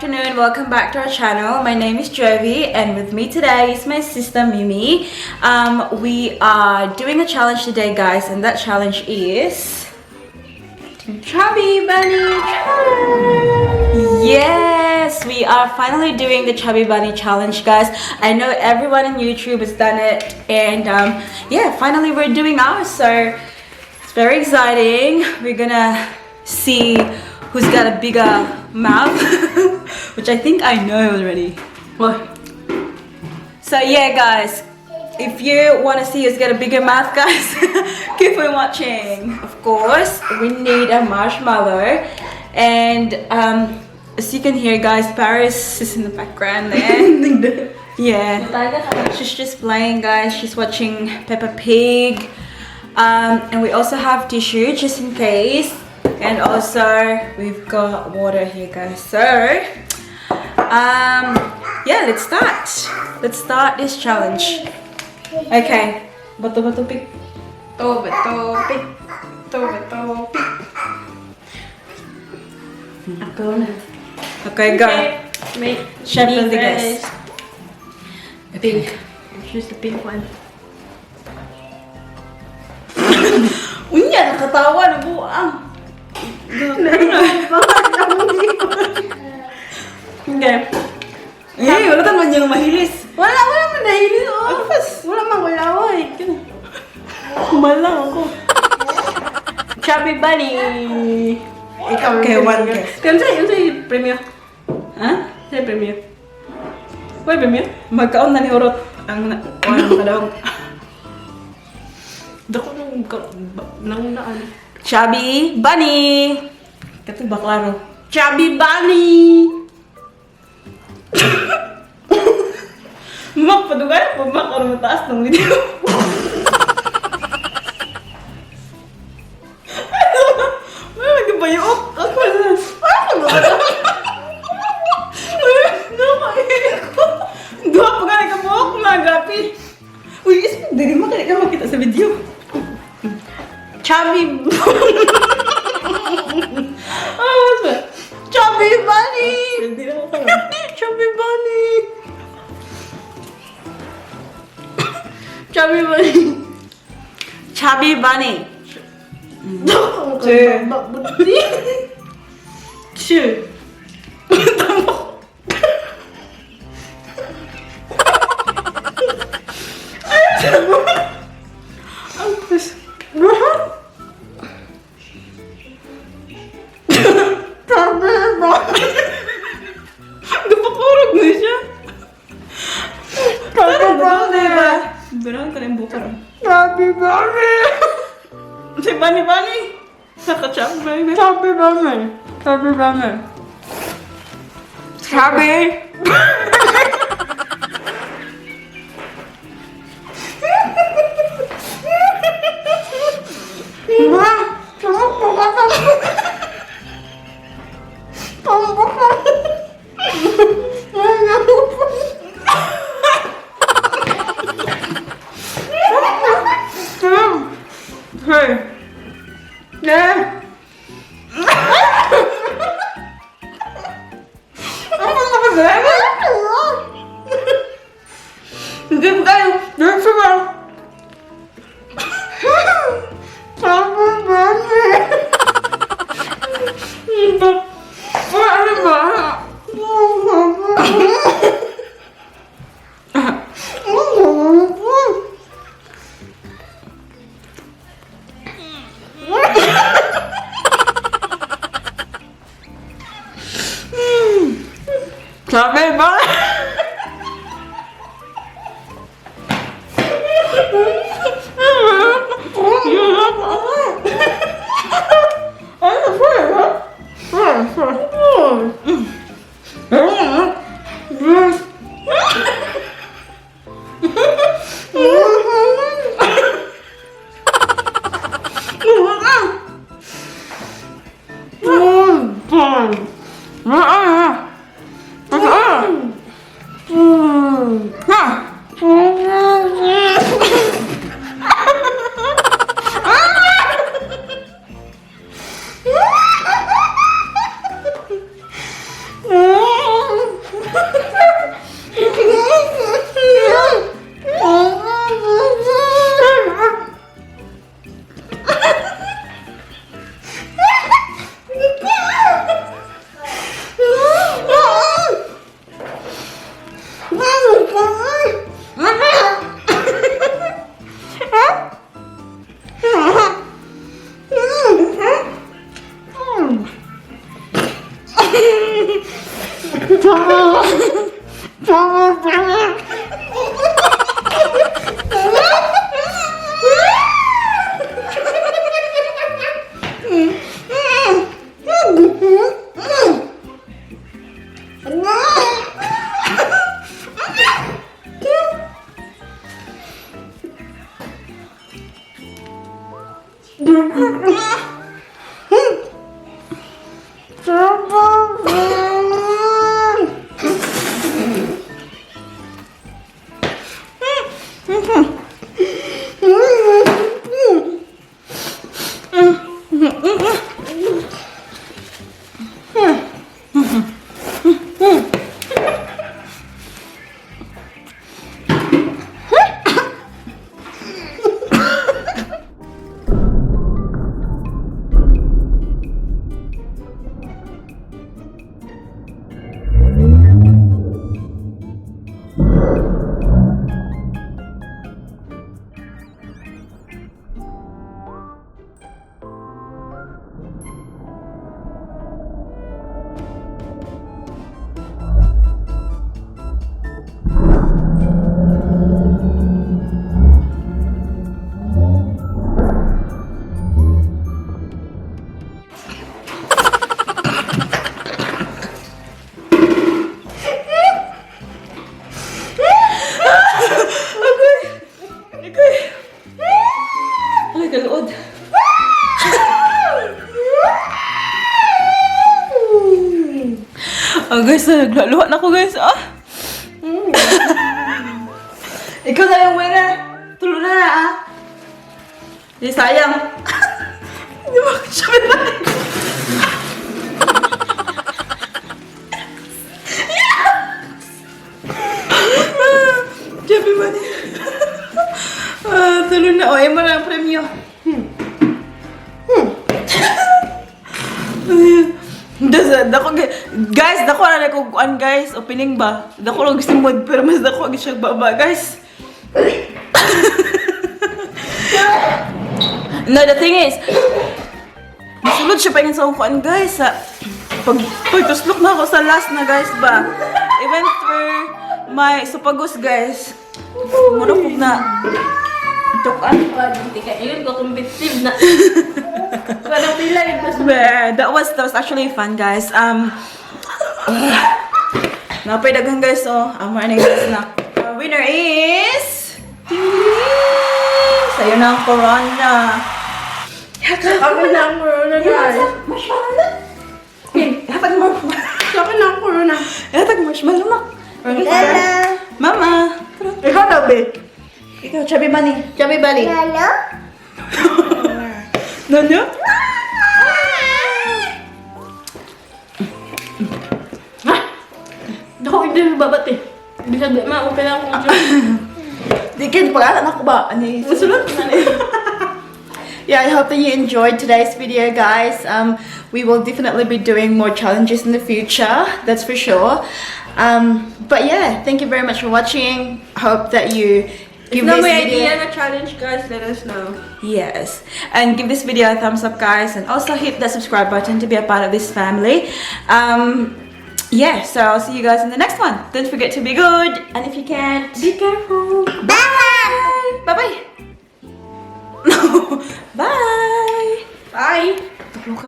Afternoon. Welcome back to our channel. My name is Jovy and with me today is my sister Mimi. We are doing a challenge today, guys, and that challenge is Chubby Bunny Challenge! Yes, we are finally doing the Chubby Bunny Challenge, guys. I know everyone on YouTube has done it, and yeah, finally we're doing ours, so it's very exciting. We're gonna see who's got a bigger mouth, which I think I know already. What? So yeah, guys, if you want to see us get a bigger mouth, guys, keep on watching. Of course, we need a marshmallow, and as you can hear, guys, Paris is in the background there. Yeah, she's just playing, guys. She's watching Peppa Pig, and we also have tissue just in case, and also we've got water here, guys. So yeah, let's start. Let's start this challenge. Okay. Bato bato pick. To, bato, pick. To, bato, pick. Ako na. Okay, go. Make Shuffle me the guess. first. Pink. Choose the pink one. Unya, nakatawa na buang. Okay. Eh, wala man yung mahilis. Wala, wala man nahilis. Oh. Ano pas? Wala man kulaway. Kumalang ako. Chubby Bunny! Ikaw. Okay, one guess. Pero unsa premyo? Ha? Unsa premyo? Why premyo? Magkaon na ni Urot ang one kadawang. Dako nung nangunaan. Chubby Bunny. Kato ba klaro? Chubby Bunny! Mak, padugay po mak aron mataas ng video. Wala nagbayok. Ako na. Ako na. Duha pa gani ka buhok mga grabe. Uy, is dili mo kaya ka makita sa video. Chubby Ah, ba? Chubby Bunny! Hindi na ako karon. Chubby Bunny! Chubby Bunny! Chubby Bunny. Two. Two. Ang pus. Chubby Bunny! Gapakurog na siya. Chubby Bunny! Brown ka na yung buka ron. Chubby Bunny! Si Bunny Bunny! Naka-chubby Bunny. Chubby Bunny! Chubby Bunny! Chubby! Ma! Tumukbo ka ka! Tumbo ka! Hey! Yeah! Ano ba? Agoy! Agoy! Ay, kaluod. Oh, guys, naglaluha na ko, guys. Ah! Ikaw na yung winner. Tulo na na, ah. Di sayang. Hindi mo ako siya pinag- Chubby Bunny. Ah, tulo na. O, imo na ang premyo. Dako, guys, dako na ko kuan, guys, opening ba? Dako lang gusto mo pero mas dako gyud siya baba, guys. No, the thing is, sulod siya pa sa akong kuan, guys, sa pag pagtuslok na ako sa last na, guys, ba. It went through my esophagus, guys. Mura ko na. Tukan. Hindi ka yun ko competitive na. Walang pila yun. Mas But that was actually fun, guys. Napay daghan, guys, oh. Amo ani, guys, na. Our winner is Ding, ding, ding! Sa'yo na ang corona. Ako na ang corona, guys. Marshmallow. Hatag marshmallow. Ako na ang corona. Hatag marshmallow mak. Mama. Ikaw na, be. Ikaw, Chubby Bunny. Chubby Bunny. Nano? Dako hindi mo babat eh. Bisag di ma, okay lang kung Di kin pag ako ba? Ani, susunod na ni. Yeah, I hope that you enjoyed today's video, guys. We will definitely be doing more challenges in the future, that's for sure. But yeah, thank you very much for watching. Hope that you give If na this may video idea na challenge, guys, let us know. Yes, and give this video a thumbs up, guys, and also hit that subscribe button to be a part of this family. Yeah, so I'll see you guys in the next one. Don't forget to be good, and if you can't, Be careful. Bye. Bye bye. Bye. Bye.